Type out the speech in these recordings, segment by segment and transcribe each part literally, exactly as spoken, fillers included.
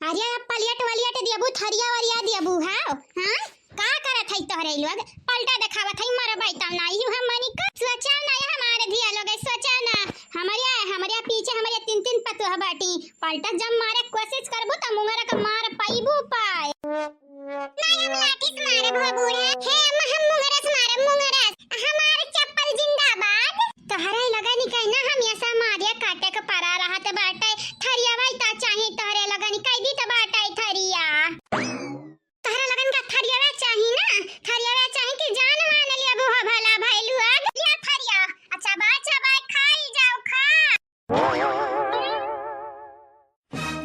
अरे अब पलियट वलियट दियबू, थरिया वरिया दियबू, हाँ? हाँ? का करत है तोहरे लोग? पलटा देखावत है, मरबै तब ना, यू हमनी का सोचा ना, ये हमारे धिया लोग सोचा ना। हमरे, हमरे पीछे हमरे तीन तीन पतोह बाटी, पलटा जब मारे कोशिश करबू त मुंगरा का मार पाइबू पाए। नहीं, हम लाठी से मारब हो बूढ़ा। हे अम्मा, हम मुंगरस मारब, मुंगरस। हमार चप्पल जिंदाबाद। तोहरे लगन के ना हम ऐसा मारिया काटे के परा रहत बाटे। थरियावा त चाही तोहरे लगन, कह दी त बाटे थरिया। तोहरे लगन का थरियावा चाही ना, थरियावा चाही कि जान मान लेबू हो भला भैलू आग। लिया थरिया, अच्छा बा, अच्छा बा, खाई जाओ, खा।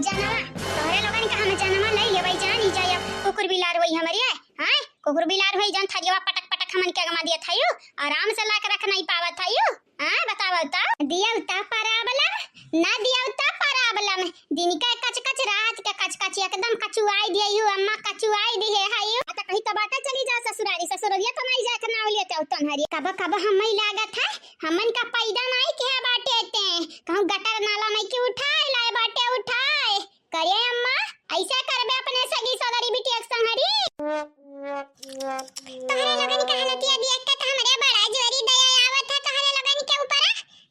जनवा, तोहरे लोगन का हम जनवा लई लेबै, जानी जाए अब कुकुर बिलार होई हमरे, हाँ? कुकुर बिलार होई जौन थरियवा पटक पटक हमन के अगमा दिया थायू, आराम से लाके रख नहीं पावत थायू, हाँ? बतावल त। दियौ त problem, ना दियौ त problem, दिन के कच कच, रात के कच कच, एकदम कचुआई दिए यू अम्मा, कचुआई दिए है यू। आ त कहीं तो बाटा चली जा ससुरारी, ससुररिया तो नहीं जाके नाव लेते हो तोहरी। कब कब हमें लागत है, हमन का पैदा नाई किहे बाटे ते, कहूँ गटर नाला नहीं कि उठाए लाए बाटे उठाए। करे अम्मा, ऐसे करबे अपने सगी सगरी बिटिया के संगरी? तोहरे लोगन के हालतिया देख के तो हमरे बड़ा जोरी दया आवत है तोहरे लोगन के ऊपर।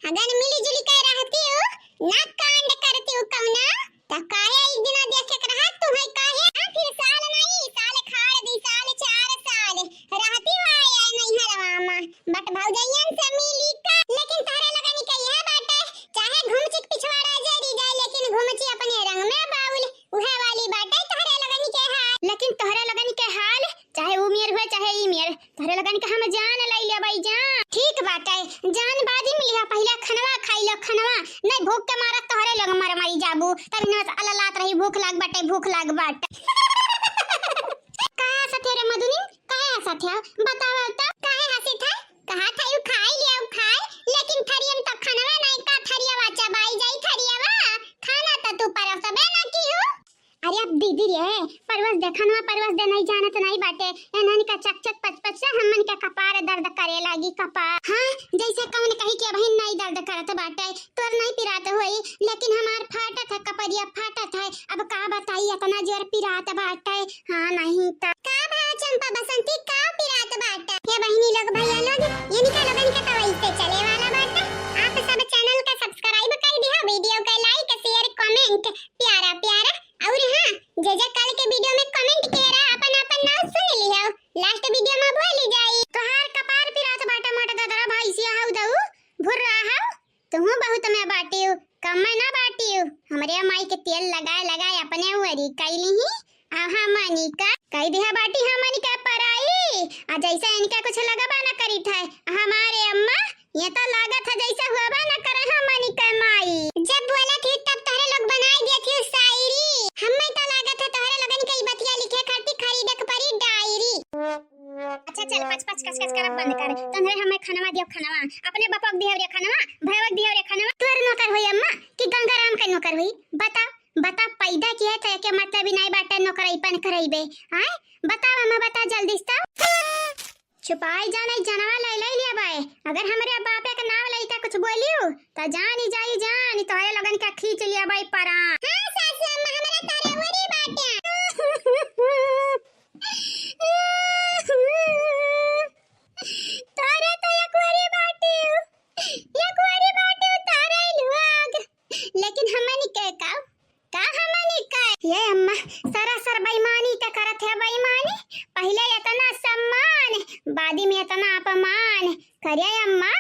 अगर मिली जुली के रहती हूँ, ना कांड करती हूँ कौना, त काहे एक दिना देखे के रहा तुम्हें काहे? आ फिर साल नहीं, साल खाड़ दी, साल चार साल रहती हूँ आया नहीं हरवा मा। बट भौजैयन से मिली का, लेकिन तोहरे लोगन के यह बाटे, चाहे घुमची के पिछवाड़ा जरी जाए, लेकिन घुमची अपने रंग में बाउल, उहे वाली बाटे तोहरे लोगन के हाल। लेकिन तोहरे लोगन के हाल, चाहे ऊ मेर हुए, चाहे ई मेर, तोहरे लोगन के हम जान लई लेबै जान। ठीक बाटे, जान बाद में लिहा, पहिले खनवा खाई लो, खनवा। नहीं भूख के मारा तोहरे लोग मर मरी जाबू, तब इन्हें से अललात रही, भूख लाग बाटे, भूख लाग बाटे। का हंसत है रे मधुनी, काहे हंसत है? बतावा त, काहे हंसित है? कहा था यू खाई लिया, यू खाए, लेकिन थरियम तो खनवा नहीं का, थरियवा चबाई जाई थरियवा, खाना तो तू परसबे ना की हूँ। अरे अब दीदी रे, परवस दे खनवा, परवस दे, नहीं जानत नहीं बाटे, एनहन का चक चक पच पच से हमन के कपार दर्द करे लागी, कपार। हाँ, जैसे कौन कही कि अबहिन नहीं दर्द करत बाटे, तोर नहीं पिरात होई, लेकिन हमार फाटत है, कपरिया फाटत है। अब का बताई, इतना जोर पिरात बाटे। हाँ, नहीं त। का भा चंपा बसंती, का पिरात बाटे? हे बहिनी लोग, भैया लोग, इनका लोगन के तो ऐसे चले वाला बाटे। आप सब channel का subscribe कर दिया, video का like, share, comment, प्यारा प्यारा। और हाँ, जे जे कल के video में comment किए रहा, अपन अपन नाम सुन लियो, last video में बोली जाई। तोहार कपार पिरात बाटे, मोट ददरा भैंसिया हऊ दऊ, भुर्रा हऊ। तुहूँ बहुत में बाटिउ, कम में ना बाटिउ। हमरे माई के तेल लगाए लगाए अपने उरी कैली ही। आ हमनी का कह दिहा बाटी हमनी के पराई। आ जैसे इनके कुछ लगबा न करित है, हमारे अम्मा, ये तो लागत है जैसे हुआ न करे हमनी के माई। जब बोलत ही तब तोहरे लोग बनाई देत ही शायरी। हमें तो लागत है तोहरे लोगन के ई बतिया लिखे खातिर खरीदे के पड़ी डायरी। अच्छा चल, पच पच कच कच करब बंद कर। तंधरे हमें खनवा दियो खनवा, अपने बपक दियो रे खनवा, भैवक दियो रे खनवा। तोर नौकर होई अम्मा कि गंगाराम के नौकर होई? बता, बता, पैदा किए थे के मतलब ही नहीं बाटे नौकराईपन करैबे। आय, बता अम्मा, बता जल्दी से। छुपाई जाने जनवा ले ले लिया बाय। अगर हमरे बापे के नाम लइका कुछ बोलियो, त जानी जाई जानी तोहरे लोगन के खींच लिया बाय परान। हाँ सासू अम्मा, हमरा तोहरे उरी बाटे। तोरे तो यकवरी बाटे, यकवरी बाटे तोरे लोग। लेकिन हमनी के का, का हमनी के? ये अम्मा, सरासर बेईमानी ते करत है, बेईमानी। पहिले इतना सम्मान, बाद में इतना अपमान। करे अम्मा,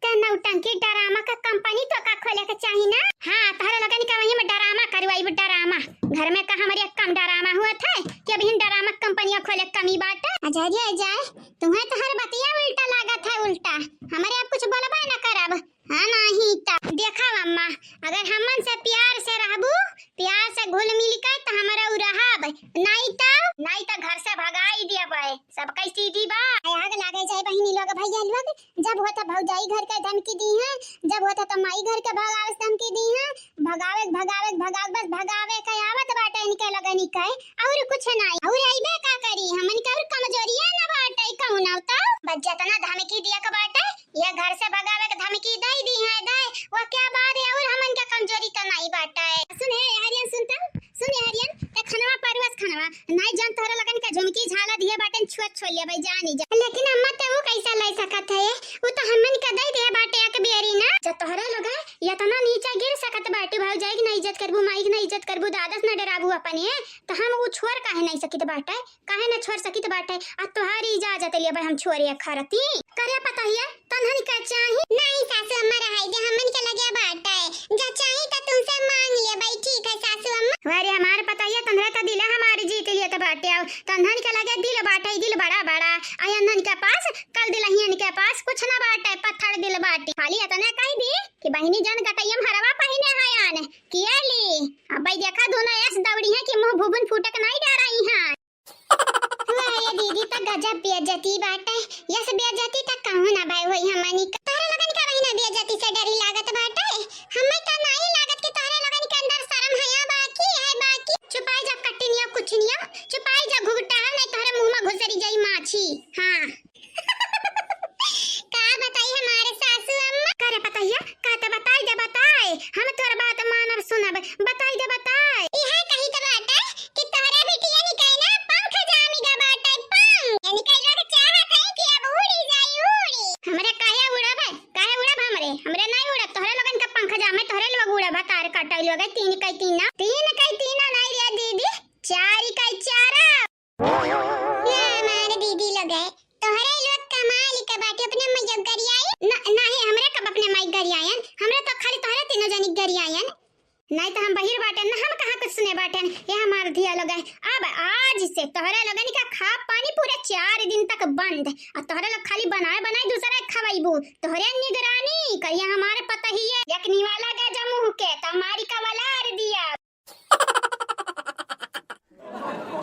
ते नौटंकी ड्रामा का कंपनी तो का खोले के चाही ना? हाँ, तोहरे लोगन का वहीं में ड्रामा करवाई, ड्रामा। घर में का हमरे कम ड्रामा हुआ था कि अबहिन ड्रामा कंपनिया खोले कमी बाटे? अजय रे अजय, तुम्हें तो हर बतिया उल्टा लागत है, उल्टा। हमरे अब कुछ बोलबा न करब। हाँ, नहीं त। देखा अम्मा, अगर हमन से प्यार से रहबू, प्यार से घुल मिल के, त हमरा उ रहब। नहीं त, नहीं त घर से भगाई दिया बाय। सबके सीधी बा। आग लागे जाए बहिनी लोग, भैया लोग, जब होत भौजाई घर के धमकी दी है, जब होत त माई घर के भगावे से धमकी दी है, भगावे, भगावे, भगावे, बस भगावे के आवत बाटे इनके लगनी के, और कुछ नहीं। और अइबे का करी, हमन के और कमजोरिया ना बाटे कौनो तो। बस जतना धमकी दिया के बाटे, ये घर से भगावे के धमकी दे दी है, दे, वो क्या बात है, और हमन के कमजोरी तो नहीं बाटे। सुन हे हरियन, सुन त, सुन हे हरियन, ते नाहीं जान तोहरे लोगन के झुमकी झाला दिहे बाटेन, छुअत छोड़ लेबे जानी जा। लेकिन अम्मा, ते ऊ कैसा ले सकत है? ऊ तो हमन के दे दिहे बाटे एक बेरी ना। जब तोहरे लोग इतना नीचा गिर सकत बाटू, भौजाई के ना इज्जत करबू, माई के ना इज्जत करबू, दादा से ना डराबू अपने, तो हम ऊ छोड़ काहे नहीं सकित बाटे? काहे ना छोड़ सकित बाटे? आ तोहारी इजाजत लिए भाई हम छोड़े खरती। करे पतहिया, तन्हन का चाही? नहीं सासू अम्मा, रहाई दे, हमन के लगे बाटे। जा चाही त तुमसे मांग ले भाई। ठीक है सासू अम्मा। अरे हमारे पतहिया, तन्हरे त दिले हमारी जीत लिए त बाटे। आओ, तन्हन के लगे दिल बाटे, दिल बड़ा बड़ा। आ अन्हन के पास, कल दिलहियन के पास कुछ ना बाटे, पत्थर दिल बाटे। खाली इतना कह दी कि बहिनी जान गटैया में हरवा पहिने हयान। किया ली? अब भाई देखा दोनों ऐस दौड़ी है कि मुंह भुबुन फूटक नहीं डराई हैं। वाह, ये दीदी त गजब बेइज्जती बाटे। यस बेइज्जती त कहूँ ना भाई होई हमनी का। तोहरे लोगन का वही ना बेइज्जती से डरी लागत बाटे। हमें त नाई लागत कि तोहरे लोगन के अंदर शर्म हया बाकी है बाकी। चुपाई जा कटिनिया कुछनिया, चुपाई जा घुघटा, नहीं तोहरे मुंह में घुसरी जाई माछी। हाँ। का बताई हमारे सासू अम्मा? करे पतहिया, का त बताई दे बताए, हम तोर बात मानब सुनब, बताई दे बताए। इहे कही त बाटे कि तोहरे बिटिया निकैना पंख जामी गा बाटे, पंख। इनके लोग चाहत है कि अब उड़ी जाई, उड़ी। हमरे काहे उड़ब है? काहे उड़ब हमरे? हमरे नहीं उड़ब, तोहरे लोगन का पंख जामे, तोहरे लोग उड़ब, तार काटे लोग, तीन कई तीना, तीन कई तीना नहीं रे दीदी, चार कई चारा। ना, हमारे दीदी लोग है, तोहरे लोग कमाल के बाटे, अपने मैया गरियाई। न-, नाही, हमरे कब अपने माई गरियायन, हमरे तो खाली तोहरे तीनों जनी गरियायन। नहीं तो हम बहिर बाटे, ना हम कहाँ कुछ सुने बाटे। ये हमार धिया लोग है, अब आज से तोहरे लोगन का खा पानी पूरे चार दिन तक बंद। और तोहरे लोग खाली बनाए बनाए दूसरा के खवाइबू, तोहरे निगरानी करिया हमारे पतहिए। एक निवाला गजा मुँह के, तो हमारी का वलार दिया।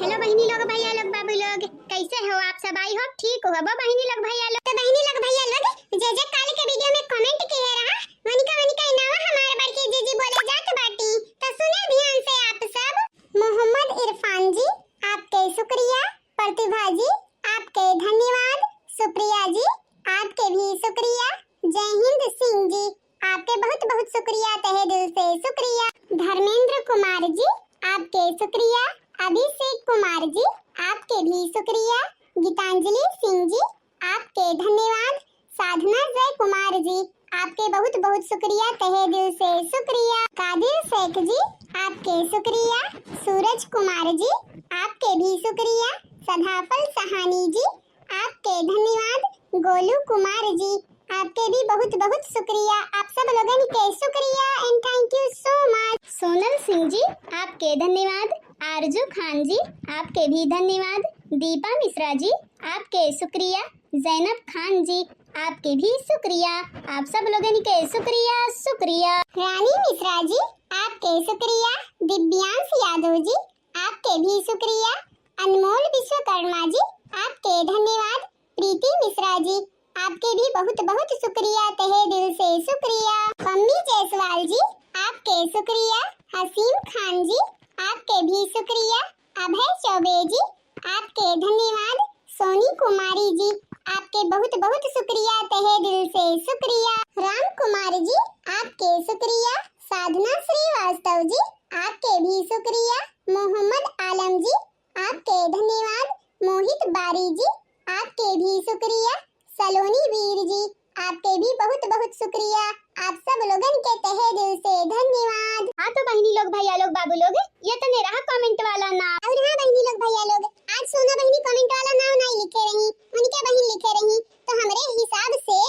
हेलो बहिनी लोग, भैया लोग, बाबू लोग, कैसे हो आप सब? आई होप ठीक हो बा बहिनी लोग, भैया लोग। तो बहिनी लोग, भैया लोग, जे जे काल के वीडियो में कमेंट किए रहा, वनिका वनिका इनावा हमारे बड़की जीजी बोले जात बाटी। तो सुने ध्यान से आप सब। मोहम्मद इरफान जी, आपके शुक्रिया। प्रतिभा जी, आपके धन्यवाद। सुप्रिया जी, आपके भी शुक्रिया। जय हिंद सिंह जी, आपके बहुत बहुत शुक्रिया, तहे दिल से शुक्रिया। धर्मेंद्र कुमार जी, आपके शुक्रिया। अभिषेक कुमार जी, आपके भी शुक्रिया। गीतांजलि सिंह जी, आपके धन्यवाद। साधना जय कुमार जी, आपके बहुत बहुत शुक्रिया, तहे दिल से शुक्रिया। कादिर शेख जी, आपके शुक्रिया। सूरज कुमार जी, आपके भी शुक्रिया। सदाफल सहानी जी, आपके धन्यवाद। गोलू कुमार जी, आपके भी बहुत बहुत शुक्रिया। आप सब लोगन के शुक्रिया and thank you so much। सोनल सिंह जी, आपके धन्यवाद। आरजू खान जी, आपके भी धन्यवाद। दीपा मिश्रा जी, आपके शुक्रिया। जैनब खान जी, आपके भी शुक्रिया। आप सब लोगन के शुक्रिया, शुक्रिया। रानी मिश्रा जी, आपके शुक्रिया। दिव्यांश यादव जी, आपके भी शुक्रिया। अनमोल विश्वकर्मा जी, आपके धन्यवाद। प्रीति मिश्रा जी, आपके भी बहुत बहुत शुक्रिया, तहे दिल से शुक्रिया। पम्मी जायसवाल जी, आपके शुक्रिया। हसीम खान जी, आपके भी शुक्रिया। अभय चौबे जी, आपके धन्यवाद। सोनी कुमारी जी, आपके बहुत बहुत शुक्रिया, तहे दिल से शुक्रिया। राम कुमार जी, आपके शुक्रिया। साधना श्रीवास्तव जी, आपके भी शुक्रिया। मोहम्मद आलम जी, आपके धन्यवाद। मोहित बारी जी, आपके भी शुक्रिया। सलोनी वीर जी, आपके भी बहुत बहुत शुक्रिया। आप सब लोगन के तहे दिल से धन्यवाद। हाँ तो बहिनी लोग, भैया लोग, बाबू लोग, ये तने रहा कमेंट वाला नाम। और हाँ बहिनी लोग, भैया लोग, आज सोना बहिनी कमेंट वाला नाम नहीं लिखे रही, उनके बहिन लिखे रही, तो हमरे हिसाब से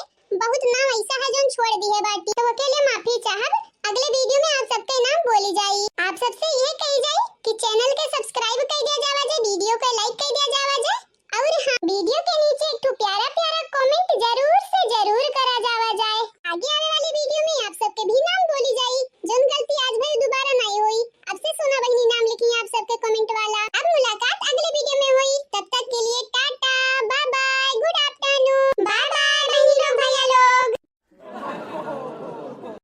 बहुत नाम ऐसा है जोन छोड़ दिहे बाटी, तो ओके लिए माफी।